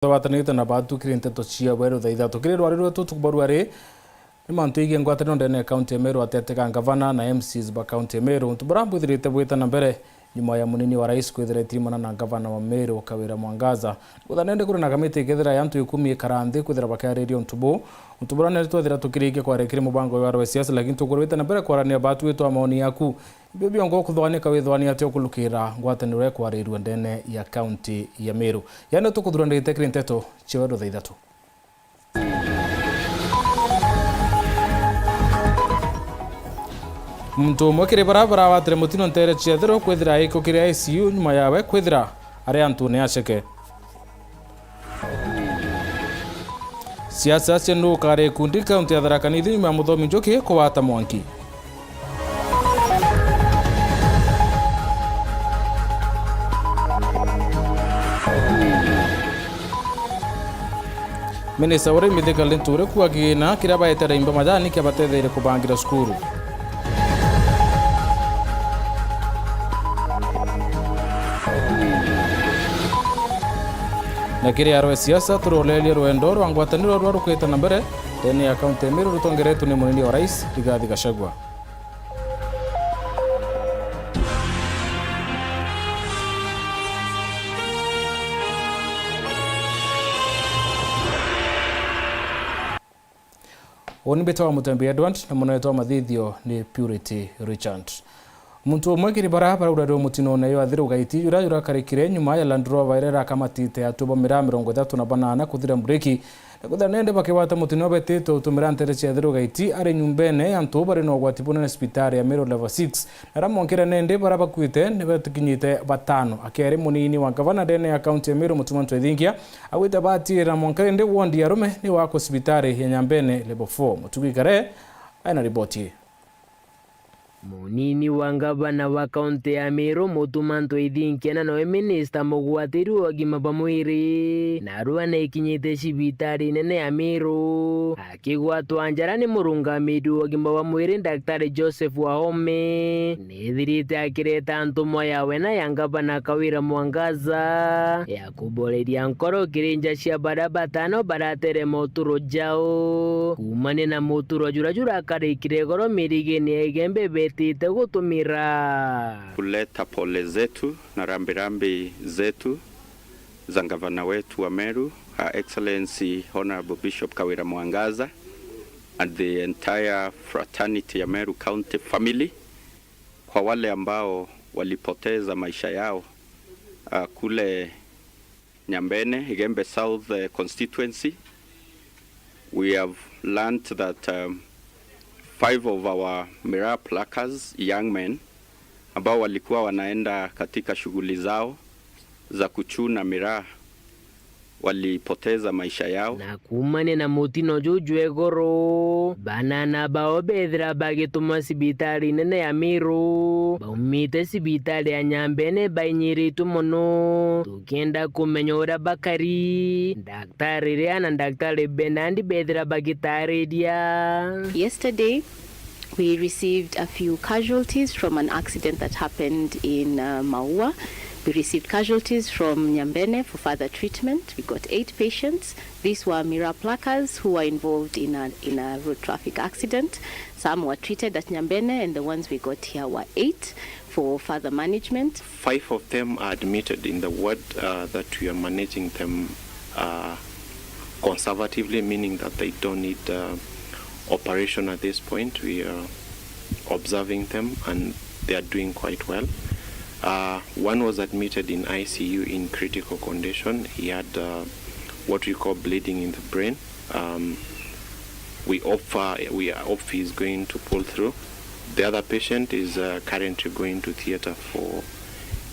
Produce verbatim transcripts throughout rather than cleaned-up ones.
Twatanite na batu kiri nteto cia bweru thaa ithatu. Kiri rwari rwetu tukubarua ri ni mantu igie ngwataniro ndene ya kaunti ya Meru atete ga ngavana na M Cs ba kaunti ya Meru. Untu bura bwithirite bwita na mbere nyuma ya munini wa rais kwithira itirimana na ngavana wa Meru Kawira Mwangaza. Buthanende kuri na kamiti ikethira ya antu ikumi ikara nthi kwithira bakiariria untu bu. Untu bura neri twethira tukirikia kwaria kiri mubango wa R S S, lakini tukurwita na mbere kwarania batu witwa maoni yaku. Ibio biongo kuthwanika withwani atia ukulukira ngwataniro ikwarirua ndene ya kaunti ya Meru? Yani tukuthura ndite kiri nteto cia weru thaa ithatu. Muntu umwe kiri bara baragwatire mutino ntere cia Ithiru kwithira aikukire I C U nyuma yawe kwithira ari antune aceke. Siasa cia nuu ukari ikundi kaunti ya Tharaka Nithi nyuma ya Muthomi Njuki kugwata mwanki. Minista wa urimi Thika Linturi kuuga kigina kiria baetere imba majani kiabatetheire kubangira cukuru. Na kiri arwe siasa, turoreria rwendo rwa ngwataniro rwa rukwite na mbere ndene ya kaunti ya Meru rutongeretwe ni munini wa rais Rigathi Gachagua. Uni mbitwa Mutembi Edward na munene wa mathithio ni Purity Richard. Muntu umwe kiri bara baraurarua mutinone yo Athiru Gaiti, jura jurakarikire nyuma ya Land Rover iria irakamatite atu ba miraa mirongo ithatu na banana kuthira mbureki, na kwithira nende bakigwata mutino betite utumira ntere cia Athiru Gaiti ari nyumbene ya antu bari na ugwati bunene cibitari ya Meru Level six. Na aria monkire nende bara bakuite ni batikinyite batano. Akiari munini wa ngavana ndene ya kaunti ya Meru Mutuma Ntwethingia, agwite batirira mwanka indi wondi ya arume ni wako cibitari ya Nyambene Level four. Mutugi Kare aina riboti ii. Munini wa ngavana wa kaunti ya Meru Mutuma Ntwethingia na noe minista mugwatiru wa ugima bwa mwiri, narua naikinyite cibitari nene ya Meru. Akigwatwa njara ni murungamiri wa ugima bwa mwiri Daktari Joseph Wahome, nithirite akireta ntumwa yawe na ya ngavana Kawira Mwangaza ya kuboreria nkoro kiri nja cia baria batano baraterema uturo jao kuumania na muturo jura jurakarikire igoro mirigini ya Igembe betite gutumira. Kuleta pole zetu na rambirambi zetu za gavana wetu wa Meru, Her Excellency Honorable Bishop Kawira Mwangaza, and the entire fraternity ya Meru County family, kwa wale ambao walipoteza maisha yao, ah, kule Nyambene, Igembe South, eh, constituency. We have learnt that, um, five of our miraa pluckers, young men, ambao walikuwa wanaenda katika shughuli zao za kuchuna miraa, walipoteza maisha yao. Na kuumania na mutino juu jwa igoro, banana bao bethira bagitumwa cibitari nene ya Meru. Baumite cibitari ya Nyambene bainyiritwe mono. Tukienda kumenya uria bakari, Daktari Ria na Daktari Bernard bethira bagitariria. Yesterday, we received a few casualties from an accident that happened in, uh, Maua. We received casualties from Nyambene for further treatment. We got eight patients. These were miraa pluckers who were involved in a, in a road traffic accident. Some were treated at Nyambene, and the ones we got here were eight for further management. Five of them are admitted in the ward, uh, that we are managing them, uh, conservatively, meaning that they don't need, uh, operation at this point. We are observing them and they are doing quite well. Uh, one was admitted in I C U in critical condition. He had, uh, what we call bleeding in the brain. Um, we hope, uh, we hope he is going to pull through. The other patient is, uh, currently going to theatre for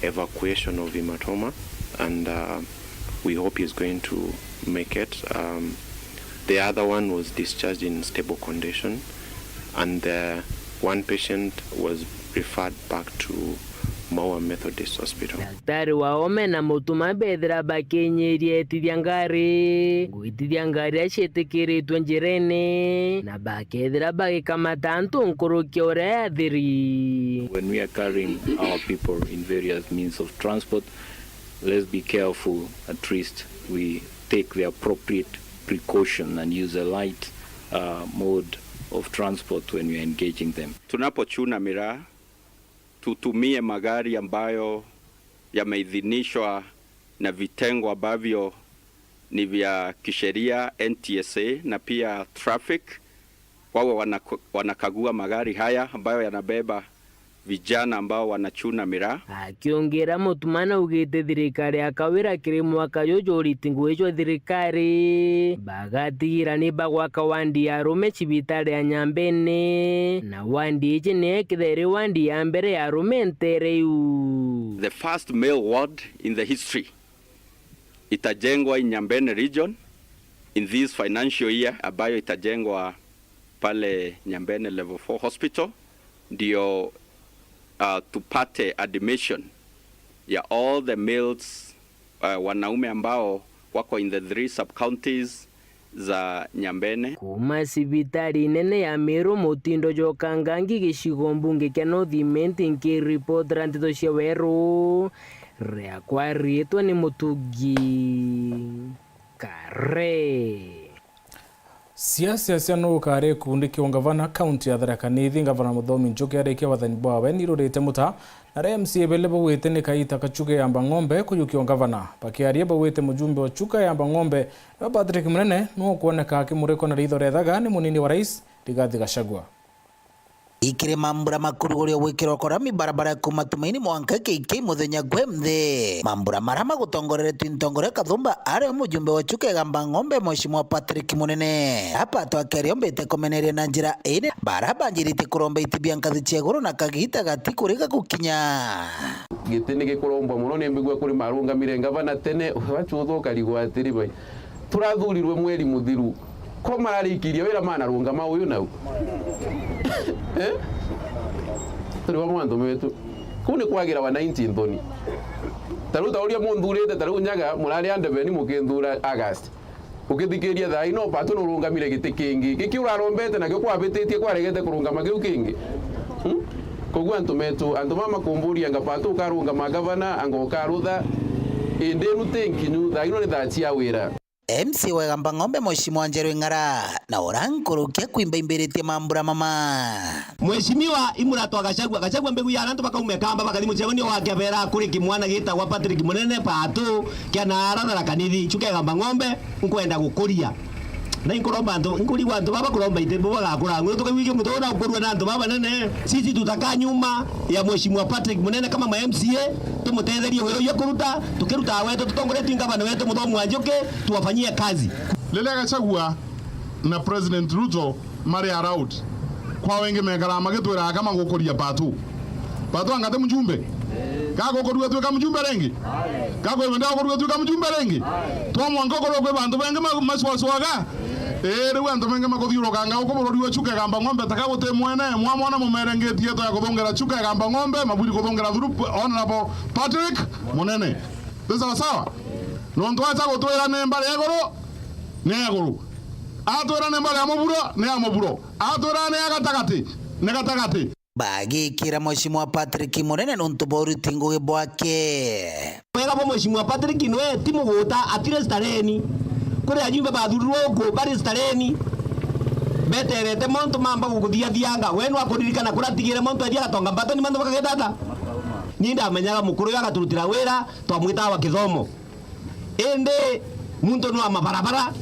evacuation of hematoma, and, uh, we hope he is going to make it. Um, the other one was discharged in stable condition, and the one patient was referred back to Maua Methodist Hospital. Daktari Waome na Mutuma bethira bakinyiria etithia ngari, gwitithia ngari iria ciitikiritwe njirene, na bakethira bagikamata antu nkuruki ya uria yathiri. When we are carrying our people in various means of transport, let's be careful, at least we take the appropriate precaution and use a light, uh, mode of transport when we are engaging them. Tunapochuna miraa, tutumie magari ambayo yameidhinishwa na vitengo ambavyo ni vya kisheria, N T S A, na pia traffic, wawe wanako-, wanakagua magari haya ambayo yanabeba vijana ambao wanachuna miraa. Akiongera, Mutuma naugite thirikari ya Kawira kiri mwaka juju uriti ngugi jwa thirikari, bagatigira ni bagwaka wandi ya arume cibitari ya Nyambene, na wandi iji ni ikithairi wandi ya mbere ya arume ntere iu. The first male ward in the history itajengwa in Nyambene region in this financial year, ambayo itajengwa pale Nyambene Level four Hospital, ndio, uh, tupate admission ya all the males, uh, wanaume ambao wako in the three sub-counties za Nyambene. Kuuma cibitari nene ya Meru, Mutindo Joka Ngangi, gicigo mbunge kia North Imenti, nkiripotera nteto cia Weru, riakwa riitwa ni Mutugi Kare. Siasa cia nuu ukari gikundi kia ungavana kaunti ya Tharaka Nithi, Ngavana Muthomi Njuki arikia wathani bwawe ni irurite muta, na aria M C A bele baugite ni kaita ka Chuka Igamba Ng'ombe kujukia ungavana. Bakiaria baugite mujumbe wa Chuka Igamba Ng'ombe niwe Patrick Munene, niwe ukwoneka akimurikwa na ritho ria thaga ni munini wa rais Rigathi Gachagua. Ikiri mambura ma kuruguria gwikirwa kwa rami barabara ya kuuma Tumaini mwanka K K muthenya gwe mthi. Mambura mara magutongoreretwe ni ntongoria Kathumba, aria mujumbe wa Chuka Igamba Ng'ombe, Mheshimiwa Patrick Munene. Apa atwakeria ombite kumeneria na njira iri bara banjiritie kuromba iti bia nkathi cia iguru na kagita gati kuriga gukinya. Giti ni gikurombwa mono, ni mbigua kuri marungamire ngavana tene, wachu uthuka rigo atiri bai. Turathurirwe mweri muthiru. Ko mararikiria wira manarungama uyu nau? Eh? Turi bamwe antu betu. Kuu ni kwagira wananchi nthoni. Ta riu ta uria munthurite, ta riu Nyaga murari andebeni mukinthuura August. Ukithikiria thaa ino, Pato nurungamire giti kingi. Giki urarombete nakio kwabititie kwaregete kurungama kiu kingi? Hmm? Koguo antu metu, antu mama makumburia anga Pato ukarungama gavana, anga ukarutha? Indi rute nkinyu, thaa ino ni thaa cia wira. M C A wa Igamba Ng'ombe, Mheshimiwa Njeru Ing'ara, na uria nkuruki akwimba imbiritie mambura mama. Mheshimiwa Imuratu wa Gachagua, Gachagua mbegu ya antu bakauma Ikamba bakathi mucegoni wa Kiabera kuri kimwana gitagwa Patrick Munene Pato kia naara Tharaka Nithi, Chuka Igamba Ng'ombe, nkwenda gukuria. Na inkuromba antu, inkurigwa antu baba kuromba iti bo bagakura ngugi, tukaigua iki muntu una ukurua na antu baba nene. Sisi tutakaa nyuma ya Mheshimiwa Patrick Munene kama ma M C A, tumutetherie wira uyu akuruta, tukirutaa wetu tutongoretue ni ngavana wetu Muthomi wa Njuki, tuwafanyie kazi. Riria Gachagua na President Ruto mari around, kwa wingi mekaraa magitwiraga kama gukuria Pato. Pato anga ti mjumbe? Gagukurua tuika mjumbe ringi? Gakwibenda gukurua tuika mjumbe ringi? Twa mwanka ukorwo kwi bantu bengi ma-, macwacwaga? Ii, riu antu bengi makuthiurukanga guku bururi wa Chuka Igamba Ng'ombe, taka guti mwene, mwa mwana mumerengetie to ya kuthungera Chuka Igamba Ng'ombe, mabwiri kuthungera through Honorable Patrick Munene. Ni sawa sawa? Nontu acha gutwira ni mbari ya iguru, ni ya iguru. Atwira ni mbari ya muburo, ni ya muburo. Atwira ni ya gatagati, ni gatagati. Bagikira Mheshimiwa Patrick Munene nontu bwa uriti ngugi bwake. Wega bwa Mheshimiwa Patrick nwe ti muguta, atire stareni. Kuri ajumbe bathurirwe uku bari stareni. Beterete montu mamba gukuthiathianga. We nwakuririkana kuria atigire montu athia agatonga mbatoni mantu bakageta ata? Ni ndamenyaga mukuru uyu agaturutira wira, twamwitaga wa kithomo. Indi muntu ni wa mabarabara,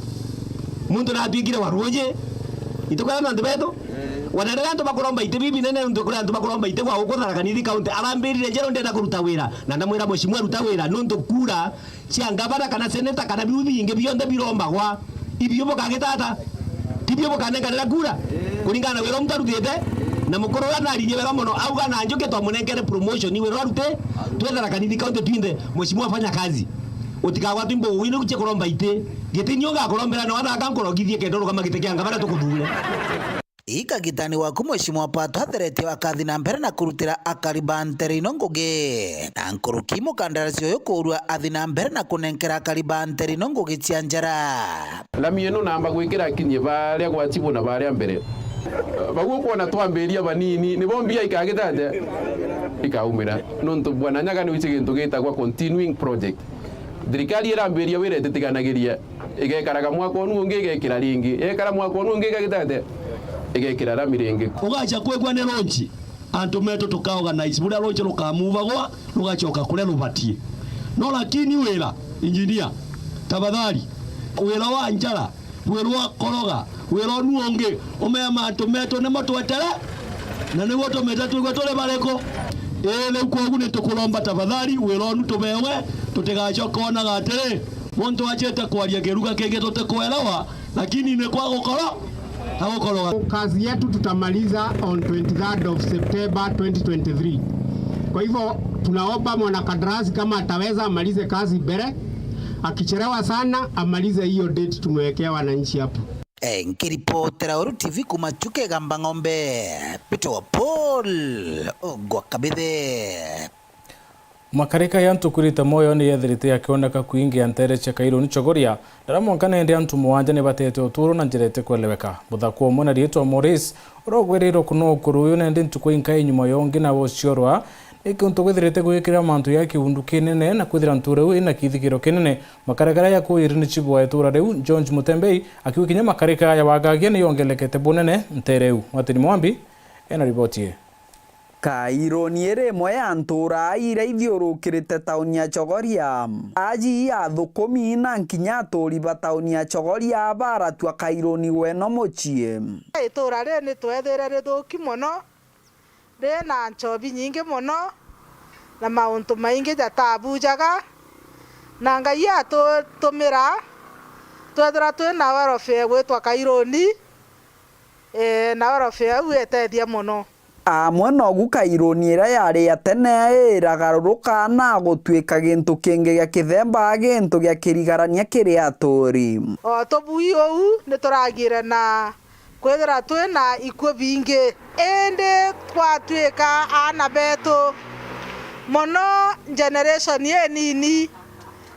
muntu ni atwikire wa ruuji. Itukwenda na antu betu? Wana riria antu bakuromba iti bibi nene, ntu kuri antu bakuromba iti gwa guku Tharaka Nithi County, arambirire njeru ndenda kuruta wira, na ndamwira mheshimiwa ruta wira, nontu kura cia ngavana kana seneta kana biu bingi bionthe birombagwa, ibio bukagita ata? Tibio bukanenganira kura kuringana na wira muntu arutite. Na mukuru uria naririe wega mono, auga na Njuki twamunenkere promotion, wira uria aruti, twe Tharaka Nithi County twinthe, mheshimiwa fanya kazi. Utikagwatwe imbugu ino cia kuromba iti. Giti nio ngakurombera, na wathaka nkurogithie kenda urugama giti kia ngavana tukuthure. Ikagitani waku mheshimiwa Pato atheretie akathi na mbere na kurutira akari ba ntere ino ngugi. Na nkuruki mukandarasi uyu kuurua athi na mbere na kunenkera akari ba ntere ino ngugi cia njara. Lami ino namba gwikira kinyie baria gwa chibu na baria mbere. Bau ukwona twambiria banini, nibo mbia ikagita atia? Ikaumira. Nontu Bwana Nyaga ni wici gintu gitagwa continuing project. Thirikari irambiria wira ititiganagiria. Igekaraga mwaka unu ungi igekira ringi, yekara mwaka unu ungi igagitete, igekira rami ringi. Ugacha kwigua ni launch, antu metu tuka organize buria launch rukamuvagwa, rugachoka kuria rubatie. No lakini wira, engineer, tafadhali, wira wa njara, wira wa koroga, wira unu ungi, umea mantu metu nimo twetere, na niguo tumite twigwe turi bariku. Ii, riu kwogu ni tukuromba tafadhali, wira unu tubewe, tutigachoke onaga atiri, muntu achite kwaria kiruga kingi tutikwelewa, lakini ni kwa gukoro-, na gukoroga. Kazi yetu tutamaliza on twenty-third of September twenty twenty-three. Kwa hivyo, tunaomba mwanakandarasi kama ataweza amalize kazi mbele, akichelewa sana amalize hiyo date tumewekea wananchi hapo. Eh, nkiripotera Uru T V kuma Chuka Igamba Ng'ombe, Peter wa Paul Ogwa Kabithe. Makarika ya ntuku irite moyo ni yethirite yakioneka kwingi ya ntere cia Kairuni Chogoria, ndara mwanka nende antu mugwanja ni batete uturo na njira itikweleweka. Muthaka umwe na riitwa Maurice, urogwirirwe kuno ukuru uyu nende ntuku inkai nyuma yongi nawe uciorwa, ni kiuntu gwithirite gwikira mantu ya kiundu kinene na kwithira ntura iu ina kithikiro kinene. Makarika ya kuiri ni chibu wa itura riu, George Mutembei, akiuga kinya makarika ya wagagia ni yongelekete bunene ntere iu. Martin Mwambi ena riboti ii. Kairuni iri imwe ya ntura iria ithiurukirite tauni ya Chogoria. Aji athukumi na nkinya aturi ba tauni ya Chogoria baratua Kairuni gweno mucii. Itura riri ni twethire rithuki mono, rina nchobi nyingi mono, na mauntu maingi jatabujaga, na Ngai atutumira twethira twina welfare gwitwa Kairuni, ee, na welfare iu etethia mono. Amwe nogu Kairuni iria yari ya tene iragaruruka na gutuika gintu kingi gia kithemba, gintu gia kirigarania kiri aturi. O tubui uu, ni turagire na kwithira twina ikuu bingi, indi twatuika aana betu mono, generation inini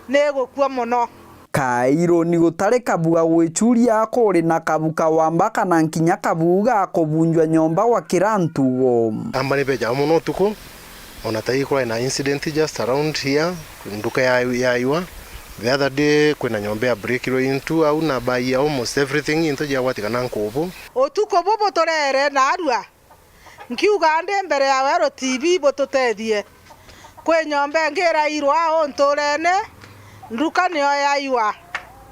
ni igukua mono. Kairuni gutari kabu ga gwichuria, kuri na kabu ka wamba kana nkinya kabu ga kubunjwa nyomba gwa kira ntugo. Amba ni bejaga mono utuku, ona ta ii kurari na incident just around here, nduka ya, yaiwa. The other day, kwina nyomba ya breakirwe into au na bai almost everything, into jiagwatikana nkubu. Utuku bubu turere narua. Nkiuga ndi mbere ya Weru T V bututethie. Kwi nyomba ingi irairwa au nturene, nduka niyo yaiwa.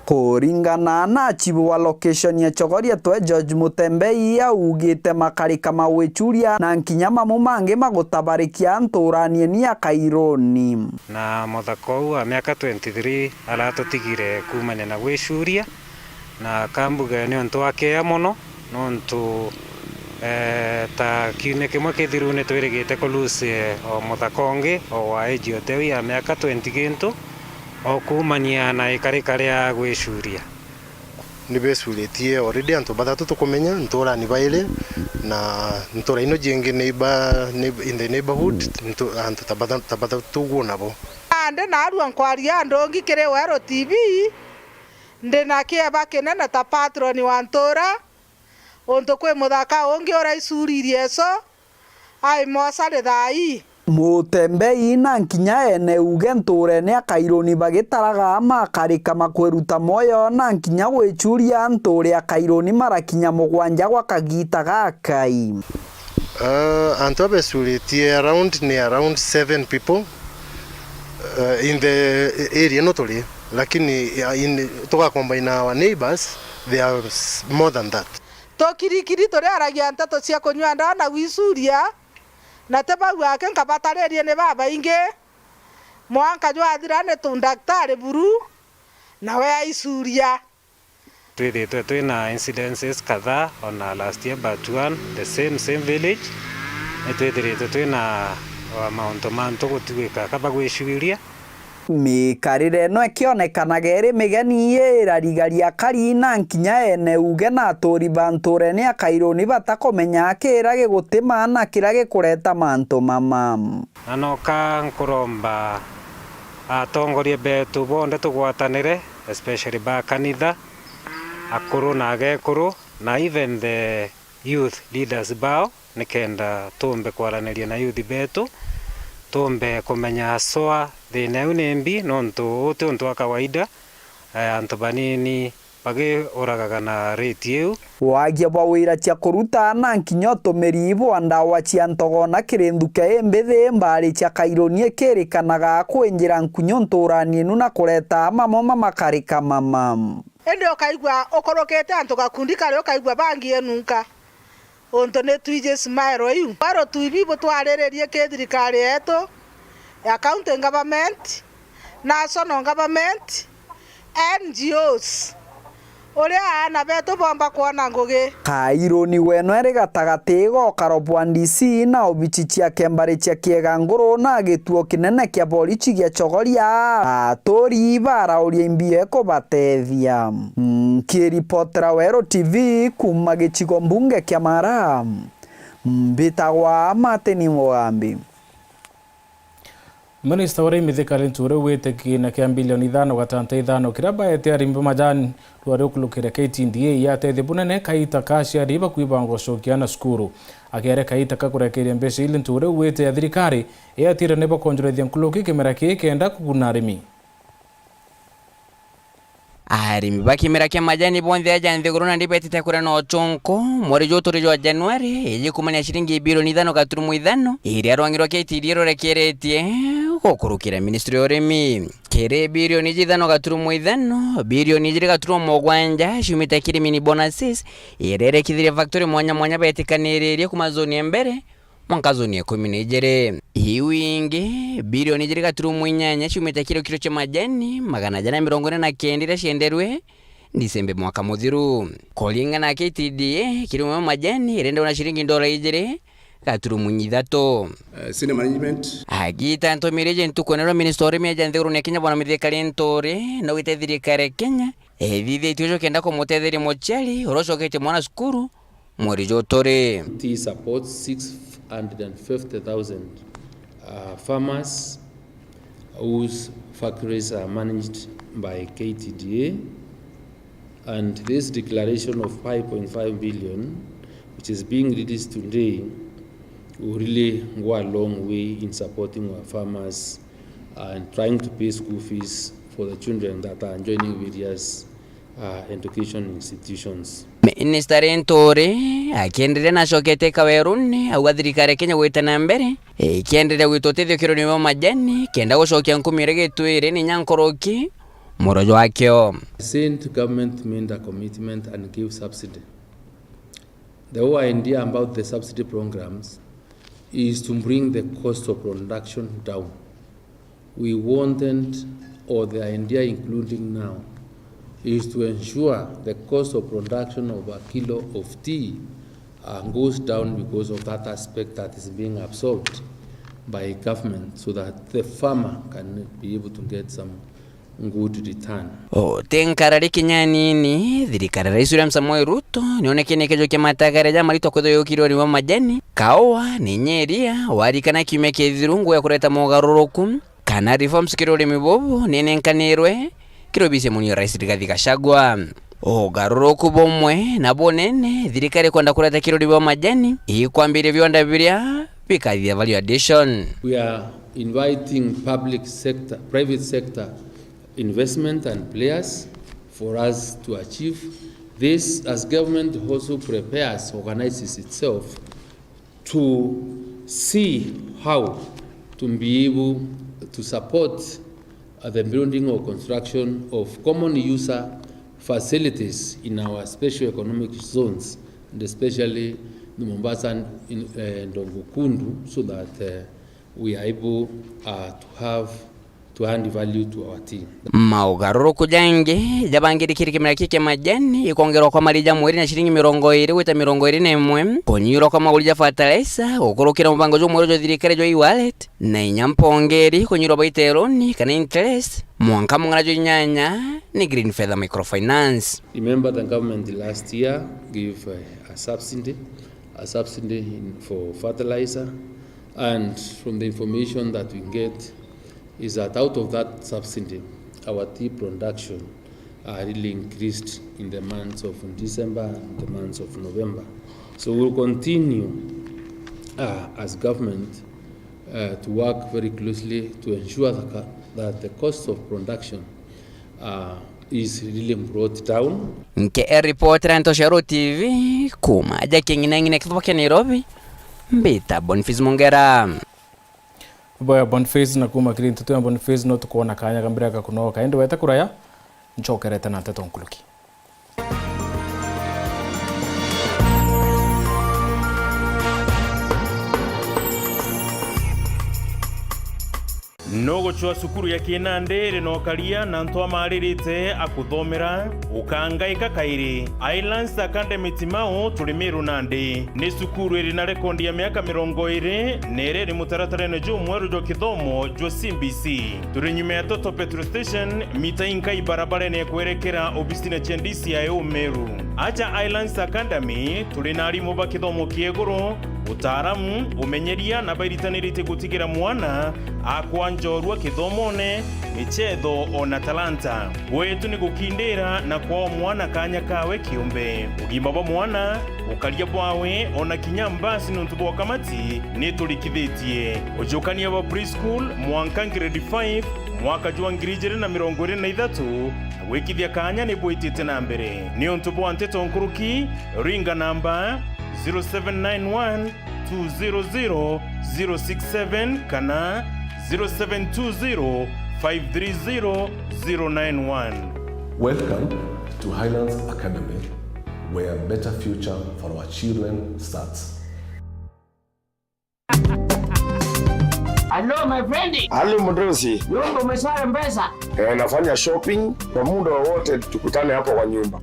Kuringana na chibu wa location ya Chogoria twe George Mutembei augite makarika ma gwichuria na nkinya mamu mangi ma gutabarikia nturani eni ya Kairuni. Na muthaka uu wa miaka twenty-three aratutigire kuumania na gwichuria, na kambuge niuntu akea mono, nontu, eh, ta kiumia kimwe kithiru nitwirigite ku lose, eh, o muthaka ungi o wa age o teu ya miaka twenty gintu, o kuumania na ikarika ria gwicuria. Ni becuritie already antu bathatu tukumenya nturani bairi, na ntura ino jingi neighbor, neigh-, in the neighborhood, ntu-, antu ta batha-, ta bathatu tuguo nabo. Nandi narua nkwaria ndongi kiri Weru T V, ndi na kieba kinene ta patron wa ntura, untu kwi muthaka ungi uraicuririe eso, ai mocarĩ thaa ii. Mutembei na nkinya ene uge nturene ya Kairuni bagitaraga makarika ma kwiruta mwoyo na nkinya gwichuria nture ya Kairuni marakinya mugwanja gwa kagiita gakai. Ah, antu abecuritie around ni around seven people, ah, in the area ino turi, lakini, ah, in, tugacombine na our neighbours, they are s-, more than that. Tukirikiri turiaragia nteto cia kunyua ndawa na gwicuria, na ti bau aki nkabataririe ni babaingi. Mwanka jwathira ni tu ndaktari buru, nawe aicuria. Twithitwe twina incidences kadhaa ona last year but one, the same, same village. Nitwithiritwe twina, uh, mauntu mantu gutwika kaba gwicuria. Mikarire ino ikionekanaga iri migeni, irarigaria akari na nkinya ene uge na aturi ba nturene ya Kairuni batakumenya kiria gigutima na kiria gikureta mantu mama. Na noka nkuromba atongoria betu bonthe tugwatanire, especially ba kanitha, akuru na agekuru, na even the youth leaders bao, nikenda tumbe kwaraniria na youth betu, tumbe kumenya aswa thina iu ni mbi, nontu uu ti untu wa kawaida. Antu banini bagiuragaga na rate iu. Wagia bwa wira cia kuruta na nkinya utumiri bwa ndawa cia ntogona kiri nthuke imbithi, mbari cia Kaironi ikirikanaga kwinjira nkunyu nturani inu na kureta mamwe ma makarika mama. Indi ukaigua ukurukite antu gakundi kari ukaigua bangi inunka. Untu ni twiji smile iu. Baro twibi butwariririe ki thirikari yetu ya county government, national government, N G Os, uria aana betu bomba kwona ngugi. Kaironi weno iri gatagati ga ukaro bwa D C na obici ciake mbari cia Kiega Nguru na gituo kinene kia borici gia Chogoria, aturi barauria imbio ikubatethia. Nkiripotera Weru T V kuma gicigo mbunge kia Mara, mbitagwa Martin Mugambi. Minista wa urimi Thika Linturi augite kiina kia bilioni ithano gatanta ithano kiria baete arimi ba majani rwari ukulukire K T D A iatethia bunene kaita ka aciari bakui bangocokia aana cukuru. Akiaria kaita ka kurekeria mbeca ii, Linturi augite thirikari iatire ni bakwonjorethia nkuruki kimera kii kenda kuguna arimi. Arimi ba kimera kia majani bonthe aja nthiguru nandi betite kuria na uchunku, mweri juu turi jwa Januari, iji kumania ciringi bilioni ithano gaturumo ithano, iria rwangi rwa K T D A rurekeretie gukurukira ministry ya urimi. Kiri bilioni iji ithano gaturumo ithano, bilioni ijiri gaturumo mugwanja ciumite kiri mini bonuses, iria irekithirie factory mwanya mwanya betikaniririe kuma zone ya mbere, mwanka zone ya ikumi na ijiri. Iu ingi, bilioni ijiri gaturumo inyanya ciumite kiri kiro cia majani magana jana mirongo ina na kenda iria cienderwe Disemba mwaka muthiru. Kuringana na K T D A, kiro imwe majani irendagwa na ciringi ndora ijiri gaturumo ithatu. Eh, senior management. Agita ntumire iji ntuku nero minista wa urimi aja nthigurune ya Kenya Bwana Mithika Linturi, naugite thirikari ya Kenya ethithitie ucio kenda kumutetheria muciari uria ucoketie mwana cukuru mweri juu turi. T supports six hundred and fifty thousand, uh, farmers whose factories are managed by K T D A, and this declaration of five point five billion, which is being released today, will really go a long way in supporting our farmers and trying to pay school fees for the children that are joining various, uh, education institutions. Minister Linturi akienderea na acokete Kaweruni, auga thirikari ya Kenya gwita na mbere ikienderea gwita utethio kironi wa majani kenda gucokia nkumi iria gitwire ni nyankuruki muro jwakio. Saint government made a commitment and gave subsidy. The whole idea about the subsidy programs is to bring the cost of production down. We wanted, or the idea including now, is to ensure the cost of production of a kilo of tea, uh, goes down because of that aspect that is being absorbed by government, so that the farmer can be able to get some good return. Uti nkarari kinya nini, thirikari ya Rais William Samoei Ruto nionekene kijukia matagaria jamarito kwithirwa yukirwe urimi wa majani, kaua, ni nyeria, warikana kiumia kithiru ngugi ya kureta mogaruruku kana reforms kiri urimi bubu ninenkanirwe kiri obisi ya munini wa Rais Rigathi Gachagua. Ugaruruku bumwe na bunene thirikari ikwenda kureta kiri urimi wa majani ikwambiria vionda biria bikathithia value addition. We are inviting public sector, private sector investment and players for us to achieve this as government also prepares, organizes itself to see how to be able to support, uh, the building or construction of common user facilities in our special economic zones, and especially the Mombasa and in, uh, Ndongo Kundu, so that, uh, we are able, uh, to have to add value to our tea. Maugaruruku jangi jabangirikire kimera kii kia majani ikwongerwa kwa mari ja mweri na ciringi mirongo iri gwita mirongo iri na imwe, kunyirwa kwa maguri ja fertilizer, gukurukira mubango jwa mweru jwa thirikari jwa e-wallet, na inya mpongeri kunyirwa baita ya loan kana interest, mwanka mung'ana jwa inyanya ni Green Feather Microfinance. Remember the government last year gave, uh, a subsidy, a subsidy in, for fertilizer, and from the information that we get, is that out of that subsidy, our tea production, uh, really increased in the months of December and the months of November. So we'll continue, uh, as government, uh, to work very closely to ensure that, that the cost of production, uh, is really brought down. Nke e reportera nto cia Ruo T V, kuuma aja king'inang'ina kithuba kia Nairobi, mbita Boniface Mongera. Boya Boniface, na kuuma kiri nteto ya Boniface, no tukwona kanya kambira ga kunoka. Indi wete kuraya, nchokerete na nteto nkuruki. Nugucwa cukuru ya Kinandi iri na ukaria na antu amaririte a kuthomera, ukangaika kairi. Islands Academy Timau turi Meru nandi. Ni cukuru iri na rekondi ya miaka mirongo iri, na iria iri mutaratarene jumweru jwa kithomo jwa C B C. Turi nyuma ya Total Petrol Station, mita inkai barabarene ya kwerekera obisine cia D C I O Meru. Aja Islands Academy, turi na arimu ba kithomo kia iguru, utaaramu, umenyeria na bairitanirite gutigira mwana akwa njorua kithomone, michetho, ona talanta. Gwetu ni gukindira na kwaa mwana kanya kawe kiumbe. Ugima bwa mwana, ukaria bwawe, ona kinya mbasi nontu bwa kamati ni turikithitie. Ujukania bwa preschool mwanka grade five, mwaka jwa ngiri ijiri na mirongo iri na ithatu, na gwikithia kanya ni bwitite na mbere. Ni untu bwa nteto nkuruki, ringa namba zero seven nine one two zero zero zero six seven kana zero seven two zero five three zero zero nine one. Welcome to Highlands Academy, where better future for our children starts. Hello, my friend. Hello, mdosi. Nyumba umesha mpesa? Eh, nafanya shopping kwa muda wowote, tukutane hapo kwa nyumba.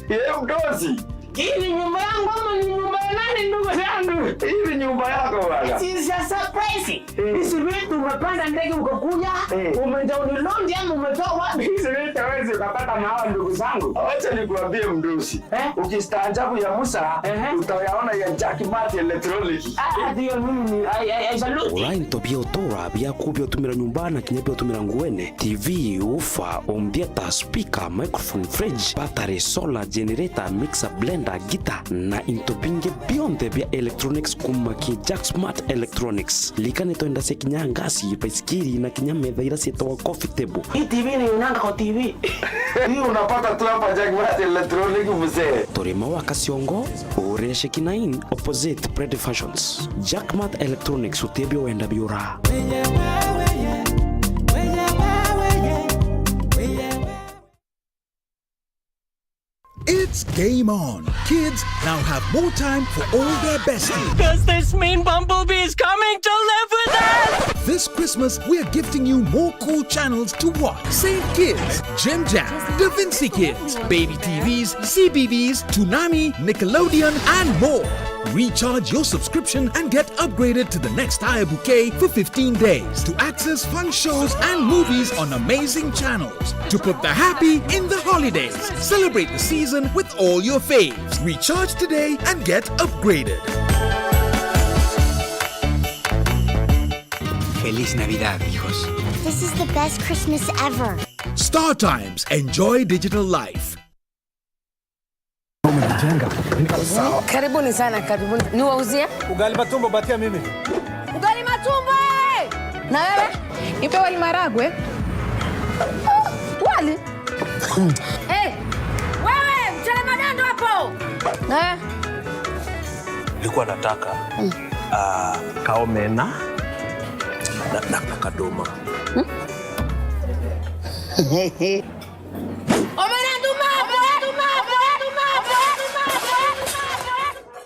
Eh, mdosi. Hii ni nyumba yangu ama ni nyumba ya nani, ndugu yangu? Hii ni nyumba yako bwana. It is a surprise. Eh. Hizi vitu umepanda ndege ukakuja, eh, umedownload ama umetoa wapi? Hizi vitu hawezi ukapata mahala, ndugu zangu. Wacha nikuambie, mdosi. Eh? Ukistaajabu ya Musa, ehe, utayaona ya Jack Mart Electronic. Ah, ndio mimi ni, I, I, I salute. Ura into bia utura biaku bia utumira nyumba na kinya bia utumira nguene, T V, ufa, home theater, speaker, microphone, fridge, battery, solar, generator, mixer, blender, guitar, na into bingi bionthe bia electronics kuuma ki Jack Smart Electronics. Likani twenda cia kinya ngasi, baisikiri, na kinya metha ira cietagwa coffee table. Hii T V ni unanga kwa T V. Hii unapata tu hapa Jack Mart Electronic, mzee. Turi Maua Kaciongo, ure Shekina Inn, opposite Pred Fashions. Jack Mart Electronics, utebio wenda biura. It's game on. Kids now have more time for all their besties. Does this mean Bumblebee is coming to live with us? This Christmas, we're gifting you more cool channels to watch. Saint Kids, Jim Jam, Da Vinci Kids, Baby T Vs, C B Bs, Toonami, Nickelodeon, and more. Recharge your subscription and get upgraded to the next higher bouquet for fifteen days to access fun shows and movies on amazing channels. To put the happy in the holidays. Celebrate the season with all your faves. Recharge today and get upgraded. Feliz Navidad, hijos. This is the best Christmas ever. Star Times. Enjoy digital life. Karibuni sana, karibuni. Niwauzie? Ugali matumbo, batia mimi. Ugali matumbo, eh! Na wewe? Nipe wali maragwe. Wali? Eh, wewe, mchele magando hapo. Eh? Nilikuwa nataka, ah, kaomena na, na, na kadoma. Omena nduma, omena nduma, omena nduma, omena nduma, omena nduma.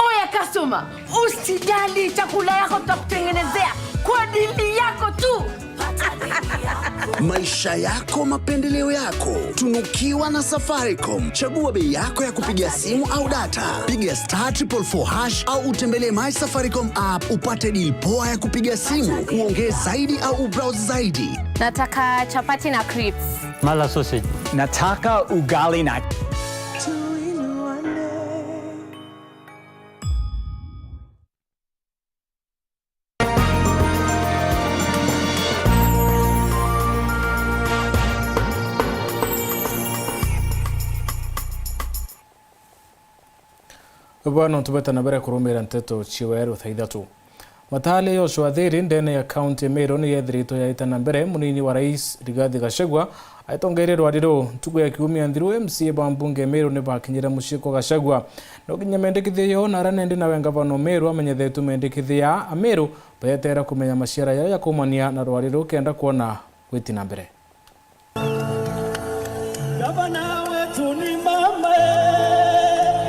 Oya customer, usijali, chakula yako tutakutengenezea kwa dili yako tu. Maisha yako, mapendeleo yako. Tunukiwa na Safaricom. Chagua bei yako ya kupiga simu au data. Piga star triple four hash au utembelee My Safaricom app upate deal poa ya kupiga simu, uongee zaidi au ubrowse zaidi. Nataka chapati na crips. Mala sausage. Nataka ugali na Bwana, tubeta na mbere kurumira nteto cia weru thaa ithatu. Matale ya ucwathiri ndene ya kaunti ya Meru ni yethiritwe yaita na mbere, munini wa rais Rigathi Gachagua aitongeire rwari ruu. Ntuku ya kiumia nthiru, M C A ba mbunge ya Meru ni bakinyire mucii kwa Gachagua. No kinya mendekithia yo na aria nendi nawe ngavana o Meru amenyethetue mendekithia a Meru bayetera kumenya maciara yao ya kumania na rwari ruu kenda kwona gwiti na mbere. Gavana wetu ni mama.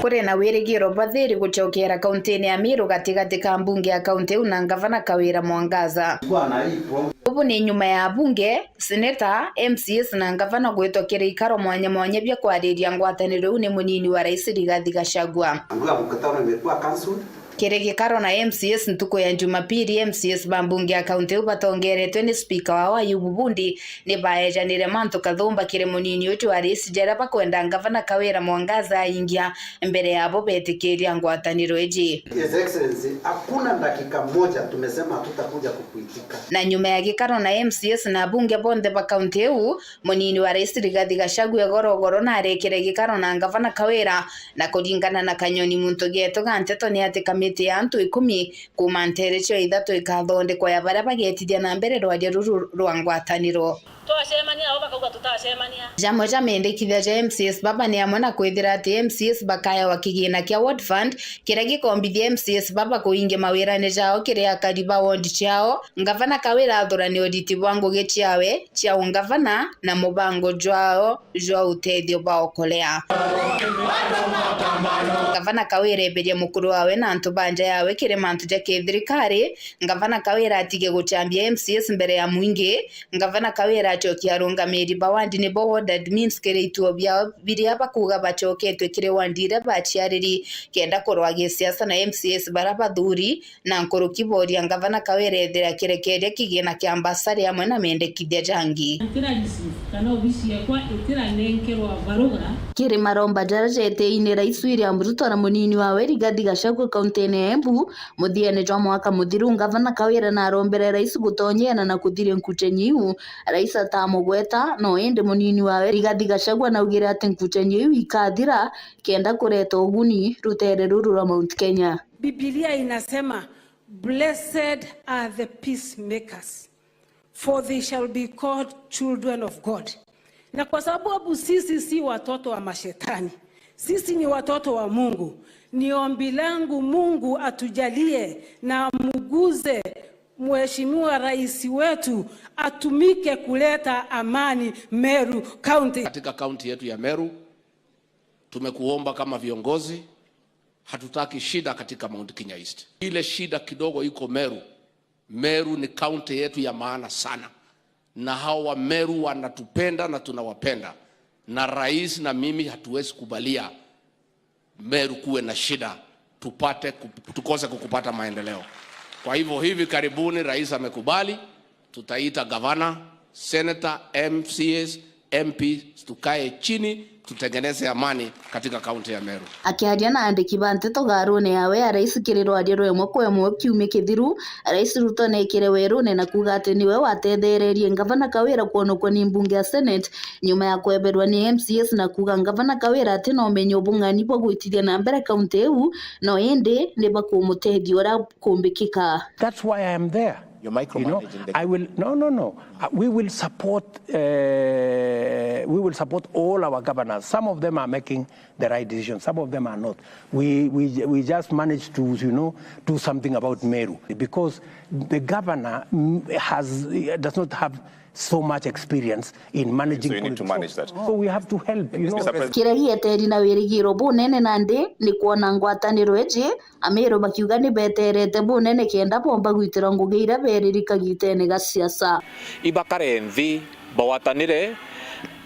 Kuri na wirigiro bathiri gucokera kauntini ya Meru gatigati ka mbunge ya kaunti iu na ngavana Kawira Mwangaza. Bwana ipo. Ubu ni nyuma ya bunge, seneta, M C As na ngavana gwitwa kiri ikaro mwanya mwanya bia kwariria ngwataniro iu ni munini wa rais Rigathi Gachagua. Ambuga mkutano imekuwa cancelled. Kiri gikaro na M C As ntuku ya Jumapili, M C As ba mbunge ya kaunti iu batongeretwe ni spika wao Ayubu Bundi ni baejanire mantu kathumba kiri munini uju wa rais jaria bakwenda ngavana Kawira Mwangaza aingia mbere yabo betikiria ngwataniro iji. His Excellency, hakuna dakika moja tumesema hatutakuja kukuitika. Na nyuma ya gikaro na M C As na abunge bonthe ba kaunti iu, munini wa rais Rigathi Gachagua igoro igoro narekire gikaro na ngavana Kawira, na kuringana na Kanyoni muntu geetu ga nteto ni ati kamiti ya antu ikumi kuuma nteere cio ithatu ikathondekwa ya baria bagetithia na mbere rwaria ruru rwa ngwataniro. Twacemania, ao bakauga tutacemania. Jamwe ja mendekithia ja M C As baba ni amwe na kwithira ati M C As bakaewa kigina kia Ward Fund, kiria gikombithia M C As baba kuingia mawirane jao kiri akari ba ward ciao. Ngavana Kawira athurane uriti bwa ngugi ciawe cia ungavana na mubango jwao jwa utethio bwa okolea. Ngavana Kawira eberia mukuru wawe na antu ba nja yawe kiri mantu ja kithirikari. Ngavana Kawira atige guchambia M C As mbere ya mwingi. Ngavana Kawira acokia arungamiri ba ward nibo ward admins kiri ituo biao biria bakuuga bacoketwe kiri ward iria baciariri, kenda kurwa gisiasa na M C As baria bathuri, na nkuruki boria ngavana Kawira ethira akirekeria kigina kia mbasari amwe na mendekithia jangi. Itira receive kana obisi yakwa itiranenkerwa baruga. Kiri maromba jaria jeteine Rais William Ruto na munini wawe Rigathi Gachagua kauntine ya Embu, muthiene jwa mwaka muthiru, ngavana Kawira narombere rais gutonyeera na kuthiria nkuchenyi iu rais atamugweta, no indi munini wawe Rigathi Gachagua naugire ati nkuchenyi iu ikathira kenda kureta uguni rutere ruru rwa Mount Kenya. Biblia inasema, "Blessed are the peacemakers, for they shall be called children of God." Na kwa sababu sisi si watoto wa mashetani, sisi ni watoto wa Mungu, ni ombi langu Mungu atujalie na amuguze Mheshimiwa Rais wetu atumike kuleta amani Meru County. Katika kaunti yetu ya Meru, tumekuomba kama viongozi, hatutaki shida katika Mount Kenya East. Ile shida kidogo iko Meru, Meru ni kaunti yetu ya maana sana, na hao wa Meru wanatupenda na tunawapenda, na rais na mimi hatuwezi kubalia Meru kuwe na shida, tupate kup-, tukose kukupata maendeleo. Kwa hivyo hivi karibuni rais amekubali, tutaita gavana, senator, M C As, M Ps, tukae chini, tutengeneze amani katika kaunti ya Meru. Akiaria na andiki ba nteto garune yawe ya rais kiri rwaria rwa imwe kwa imwe kiumia kithiru, Rais Ruto neekire werune na kuuga ati niwe watethererie ngavana Kawira kwonokwa ni mbunge ya Senate nyuma ya kweberwa ni M C As, na kuuga ngavana Kawira ati na umenyo bung'ani bwa gwitithia na mbere kaunti iu, no indi ni bakumutethia uria kumbikika. That's why I am there. You're micromanaging the I will, no, no, no. Uh, we will support, uh, we will support all our governors. Some of them are making the right decision. Some of them are not. We, we, we just managed to, you know, do something about Meru because the governor, mm, has, does not have so much experience in managing So you need to politics. Manage that. So we have to help, you know. Mister President. Kiria gieteri na wirigiro bunene nandi ni kwona ngwataniro iji Ameru bakiuga ni beterete bunene kenda bomba gwitira ngugi iria beriri kagitene ga siasa. Ibakare nthi, bagwatanire,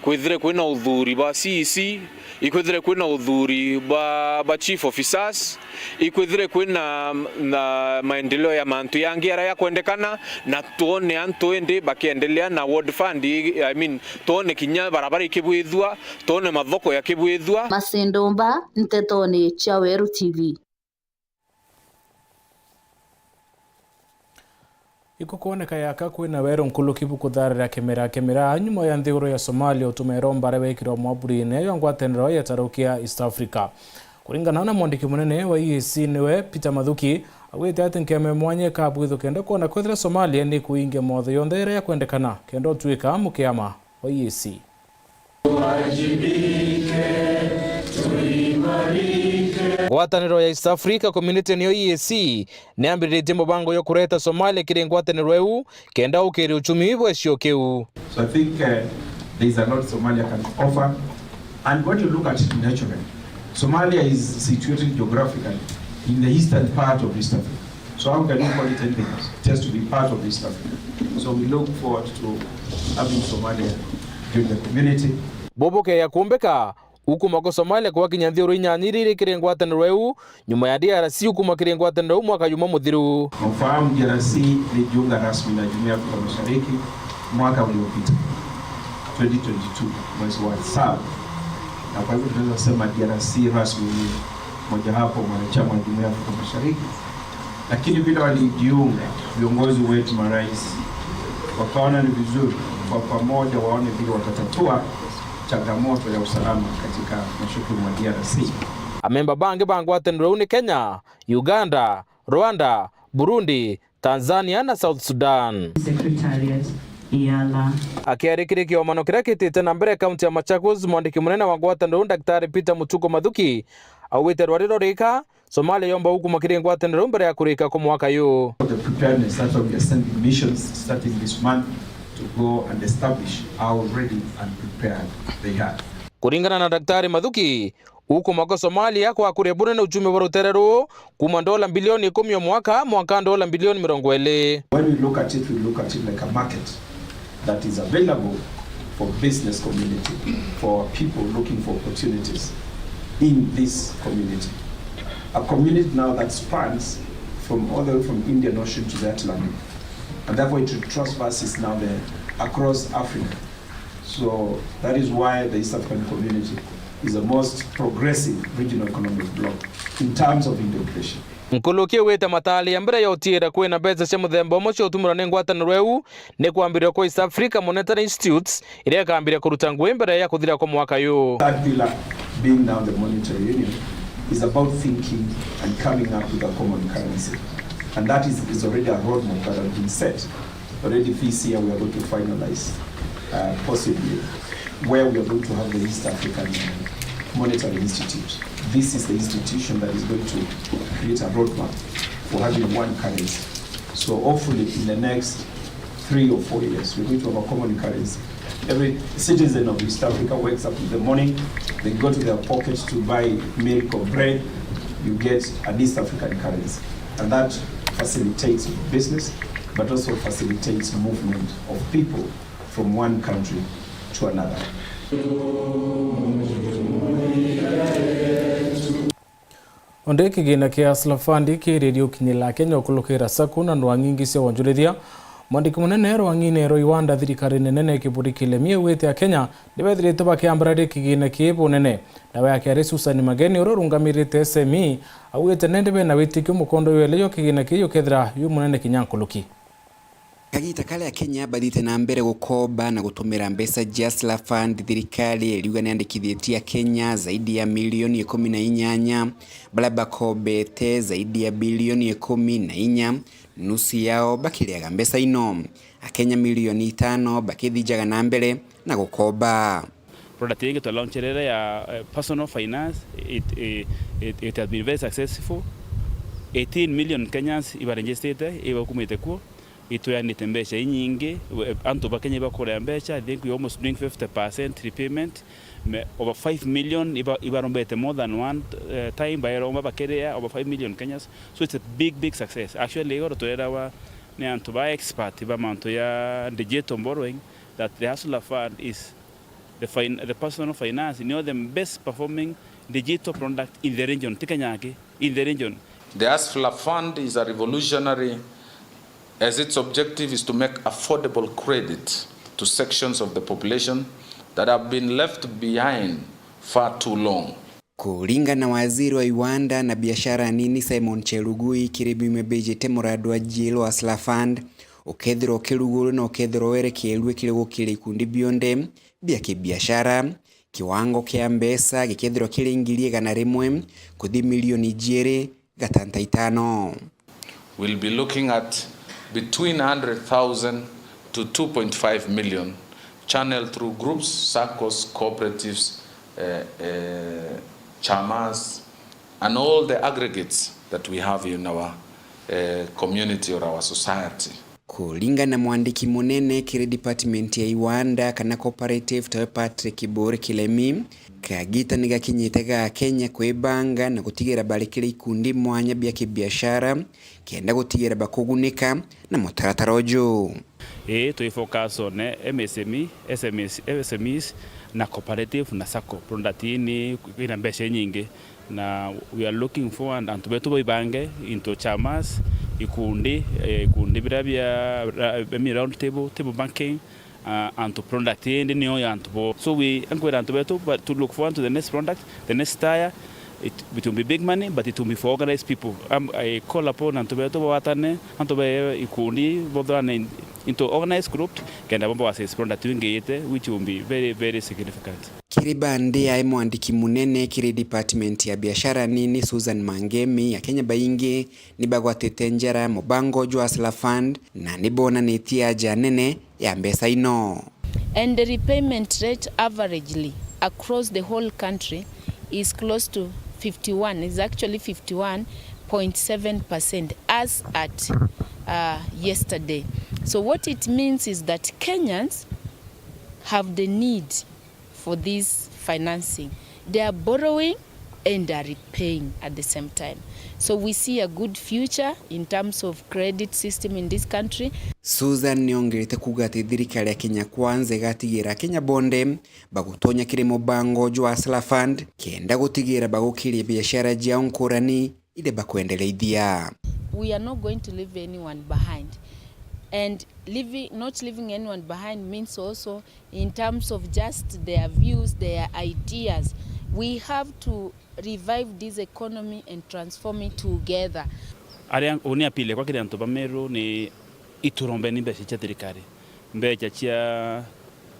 kwithire kwina uthuri bwa C E C, ikwithire kwina uthuri bwa, bwa chief officers, ikwithire kwina, na maendeleo ya mantu yangi aria yakwendekana, na twone antu indi bakiendelea na ward fund, I mean, twone kinya barabara ikibwithua, twone mathoko yakibwithua. Masindomba, ntetone cia Weru T V. Ikukwoneka yaka kwina weru nkuruki bukutharira kimera kimera nyuma ya nthiguru ya Somalia utuma iromba aria wekirwa mwaburine ya ngwataniro ya taruki ya East Africa. Kuringana na mwandiki munene wa E A C niwe Peter Mathuki, augite ati nkema ya mwanya ikabwithwa kenda kwona kwithira Somalia ni kuingia mawatho yonthe yaria yakwendekana kenda utwika mukiama wa E A C. Ngwataniro ya East Africa Community niyo E A C niambiritie mubango jwa kureta Somalia kiri ngwataniro iu kenda ukiri uchumi bwa gicigo kiu. So I think, uh, there is a lot Somalia can offer. And when you look at it naturally, Somalia is situated geographically in the eastern part of East Africa. So how can you call it anything else? It has to be part of East Africa. So we look forward to having Somalia join the community. Bubu bukeya kumbika, ukuma kwa Somalia gwakinya nthiguru inyanya iria iri kiri ngwataniro iu, nyuma ya D R C ukuma kiri ngwataniro iu mwaka jumwe muthiru. Nafahamu D R C ilijiunga rasmi na Jumuiya ya Afrika Mashariki mwaka uliopita, twenty twenty-two, mwezi wa saba. Na kwa hivyo tunaweza kusema D R C rasmi ni mojawapo mwanachama wa Jumuiya ya Afrika Mashariki. Lakini vile walijiunga, viongozi wetu marais wakaona ni vizuri kwa pamoja waone vile watatatua changamoto ya usalama katika mashariki mwa D R C. Amemba bangi ba ngwataniro iu ni Kenya, Uganda, Rwanda, Burundi, Tanzania na South Sudan. Secretariat, Yala. Akiarikiria kiomano kiria kitite na mbere kaunti ya Machakos, mwandiki munene wa ngwataniro iu, Daktari Peter Mutuku Mathuki, augite rwari rurika, Somalia yomba ukuma kiri ngwataniro iu mbere ya kurika kwa mwaka uyu. The preparedness, that's why we are sending missions starting this month to go and establish how ready and prepared they are. Kuringana na Daktari Mathuki, ukuma kwa Somalia kwakuria bunene uchumi bwa rutere ruu, kuma ndola bilioni ikumi o mwaka mwanka ndola bilioni mirongo iri. When we look at it, we look at it like a market that is available for business community, for people looking for opportunities in this community. A community now that spans from all the way from Indian Ocean to the Atlantic, and therefore it traverses now the, across Africa. So that is why the East African community is the most progressive regional economic bloc in terms of integration. Nkuluki augite matari ya mbere ya utiira kwina mbeca cia muthemba umwe cia utumira ni ngwataniro iu ni kwambiriria kwa East Africa Monetary Institute, iria ikambiria kuruta ngugi mbere ya kuthira kwa mwaka uyu. Third pillar being now the monetary union is about thinking and coming up with a common currency. And that is, is already a roadmap that has been set. Already this year we are going to finalize, uh, possibly where we are going to have the East African Monetary Institute. This is the institution that is going to create a roadmap for having one currency. So hopefully in the next three or four years, we're going to have a common currency. Every citizen of East Africa wakes up in the morning, they go to their pocket to buy milk or bread, you get an East African currency. And that facilitates business, but also facilitates movement of people from one country to another. Onde kigina kia Hustler Fund kiririe ukinyirira Akenya ukulukira sacco na ndwang'i ingi cia wonjorithia. Mwandiki munene rwang'ine rwa Iwanda thirikarine nene Kiburi Kilemi augite Akenya nibethirite bakiambararia kigina kii bunene. Nawe akiaria Susan Mageni uria urungamirite S M E augite nende bena witikio mukondo jwa elejwa kigina kii jukethira ju munene kinya nkuruki. Kagiita karia Akenya bathiite na mbere gukomba na gutumira mbeca cia Hustler Fund, thirikari iriuga niandikithitie Akenya zaidi ya milioni ikumi na inyanya baria bakombete zaidi ya bilioni ikumi na inya, nusu yao bakiriaga mbeca ino. Akenya milioni itano bakithijaga na mbere na gukomba. Product ingi twa launch rere ya, eh, personal finance, it, it, it, it has been very successful. Eighteen million Kenyans iba registered, iba kumite kuo. Itweanite mbeca inyingi, we-, antu ba Kenya ibakurea mbeca, I think we almost doing fifty percent repayment. Me, over five million iba, ibarombete more than one, eh, time, baeromba bakerea, over five million Kenyans. So it's a big, big success. Actually, igoro twerawa ni antu ba expert ba mantu ya digital borrowing, that the Hustler Fund is the fin-, the personal finance, nio the best performing digital product in the region, ti Kenya aki, in the region. The Hustler Fund is a revolutionary as its objective is to make affordable credit to sections of the population that have been left behind far too long. Kuringana na waziri wa iwanda na biashara nini Simon Chelugui, kiri biumia bijite muradi wa Jill Hustler Fund ukethirwa ukirugurwe na ukethirwa werekeerue kiri gukira ikundi bionthe bia kibiashara, kiwango kia mbeca gikethirwa kiri ngiri igana rimwe kuthi milioni ijiiri gatanta itano. We'll be looking at between hundred thousand to two point five million channeled through groups, saccos, cooperatives, eh, eh, chamas, and all the aggregates that we have in our, eh, community or our society. Kuringana na mwandiki munene kiri department ya iwanda kana cooperative, tawe Patrick Buri Kilemi, kagita ni gakinyite ga Kenya kwibanga na gutigira bari kiri ikundi mwanya bia kibiashara kenda gutigira bakugunika na mutaratara uju. Ii, twi focus on M S M E, S M Es, S M Es na cooperative na sacco. Product ii ni ina mbeca inyingi, na we are looking forward antu betu baibange into chamas, ikundi, eh, ikundi biria bia ra-, I mean, round table, table banking, ah, antu product ii ndi niyo ya antu bo. So we enkwira antu betu, but to look forward to the next product, the next tire, it, it will be big money, but it will be for organized people. Um, I call upon antu betu bawatane, antu be ikundi, bothane in, into organized group, kenda bo ba access product ingiyite, which will be very, very significant. Kiri bandi yae mwandiki munene kiri department ya biashara nini Susan Mangemi, Akenya baingi ni bagwatite njara mubango jwa Hustler Fund na ni bonanitie aja nene ya mbeca ino. And the repayment rate averagely across the whole country is close to fifty-one, is actually fifty-one point seven percent as at, uh, yesterday. So what it means is that Kenyans have the need for this financing. They are borrowing and are repaying at the same time. So we see a good future in terms of credit system in this country. Susan niongerete kuuga ati thirikari ya Kenya Kwanza igatigira Akenya bonthe bagutonya kiri mubango jwa Hustler Fund kenda gutigira bagukiria biashara jiao nkurani iria bakwendereithia. We are not going to leave anyone behind. And leaving, not leaving anyone behind means also in terms of just their views, their ideas. We have to revive this economy and transform it together. Aria uni appeal kwa kiri antu ba Meru ni iturombeni mbeca cia thirikari. Mbeca cia,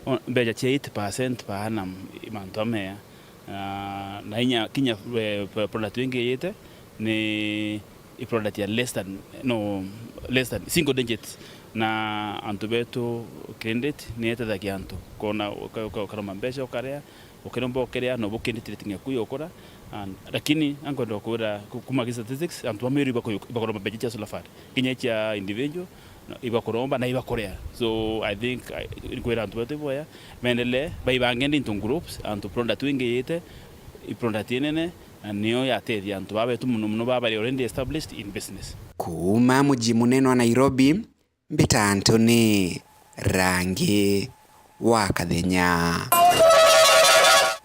o, mbeca cia eight percent per annum mantu amea. Na, na inya kinya, eh, product ingi yite ni i product ya less than, no, less than single digit. Na antu betu credit ni itethagia antu. Kona uka-, uka-, ukaroma mbeca ukaria, ukiromba ukiria, no bu credit rating yaku yokura. And, lakini ankwenda kwira ku-, kuma ki statistics, antu ba Meru ibaku-, ibakuromba mbeca cia Hustler Fund. Kinya cia individual, no, ibakuromba na ibakuria. So, I think, I, nkwira antu betu iboya, mendelee, baibange into groups, antu product ingi yite, i product inene, na niyo yatethia antu baa betu muno muno baa bari already established in business. Kuuma muji munene wa Nairobi, mbita Anthony Rangi wa Kathenya.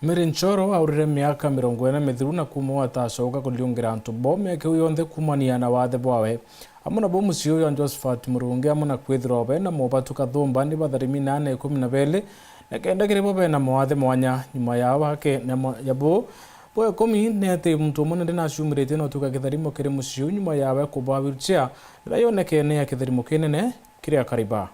Mary Nchoro aurire miaka mirongo ina mithiru na kuuma uu atacoka kuriungira antu bo miaka iu yonthe kuumania na wathe bwawe. Amwe nabo mucii uyu wa Josephat Murungi, amwe na kwithirwa be na mobatu kathumba ni batharimi na ana ikumi na beli, na kenda kiri bo bena mawathe mwanya. Nyuma yao ake, nyuma ya bo, bo ikumi ni ati muntu umwe nende nacumiritie na utuika kitharimo kiri mucii uyu nyuma yawe kubaa wheelchair, riria yonekene ya kitharimo kinene kiri akariba.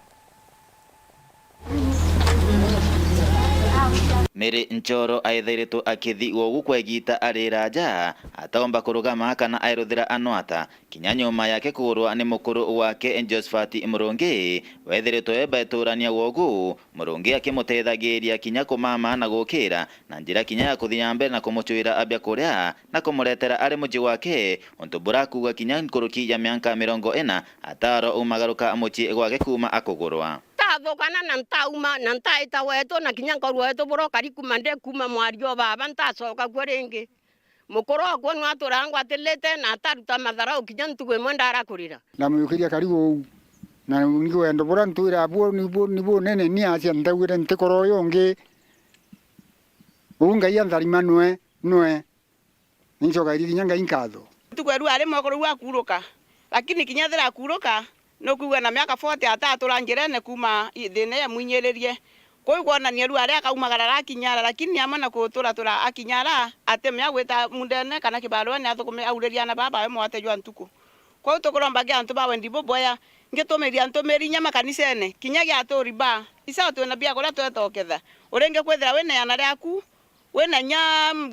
Mary Nchoro aethairitwe akithi ugu kwa igiita ari raja, ataumba kurugama kana airuthira anwata. Kinya nyuma yake kugurwa ni mukuru wake Josephat Murungi, wethiritwe baeturania wogu, Murungi akimutethagiria kinya kumama na gukira na njira kinya ya kuthi na mbere na kumucwira biakuria na kumuretera ari mucii gwake, untu burakuuga kinya nkuruki ya mianka mirongo ina ataro umagaruka mucii gwake kuuma akugurwa. Ntathukana na ntauma na ntaita wetu na kinya nkorwa wetu burokari kuuma ndi kuuma mwario baba ntacoka kuo ringi. Mukuru okwa nwe aturaga ngwatirite na ataruta matharau kinya ntugu imwe ndara kurira. Ndamujukiria karigu uu, na ni wendo buria ntwira buo ni bu-, ni bunene, ni acia ntaugire ntikora uyu ungi, uu Ngai antharima nwe, nwe. Nincokagiria kinya Ngai nkatho. Ntuku ya riu ari mokoro uu akuruka, lakini kinya ethira akuruka, Nukwigua na miaka forty atatura njirene kuuma i-, thiina ya mwinyiririe. Kuu ikwonania riu aria akaumagara akinyara, lakini amwe na kuturatura akinyara, atimea gwita mundene kana kibaruene athukume auririe aana baa bawe mwate jwa ntuku. Kwou tukuromba ki antu ba wendi bubwea, ngitumiria ntumiri inya makanisene, kinya gia aturi baa, isawa twina biakuria twetoketha. Uringi kwithira wina iana riaku, Wina inya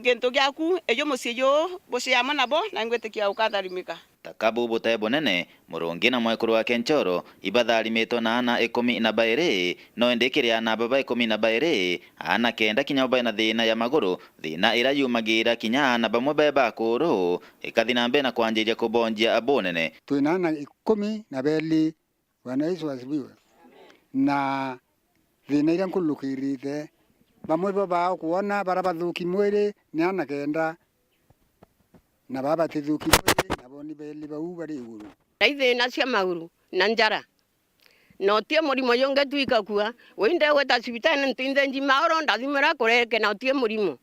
gintu giaku, iju mucii juu, bucii amwe nabo, na ingwitikia ukatharimika. Ta kabu butae bunene, Murungi na mwekuru wake Nchoro ibatharimitwe na aana ikumi na bairi, no indi kiri aana baba ikumi na bairi, aana kenda kinya bo baina thiina ya maguru, thiina iria yumagira kinya aana bamwe be bakuru, ikathi na mbere na kwanjiria kubonjia bunene. Twina aana ikumi na bairi, Bwana Yesu asifiwe. Na thiina iria nkurukirite, bamwe bo bao kwona bara bathuki mwiri ni aana kenda, na baa batithuki mwiri, nabo ni bairi bau bari iguru. Na ithiina cia maguru na njara. Na uti murimo jungi tu ikakua. Wi ndegwita cibitari nti nthenji maoro ndathimira kureke na uti murimo.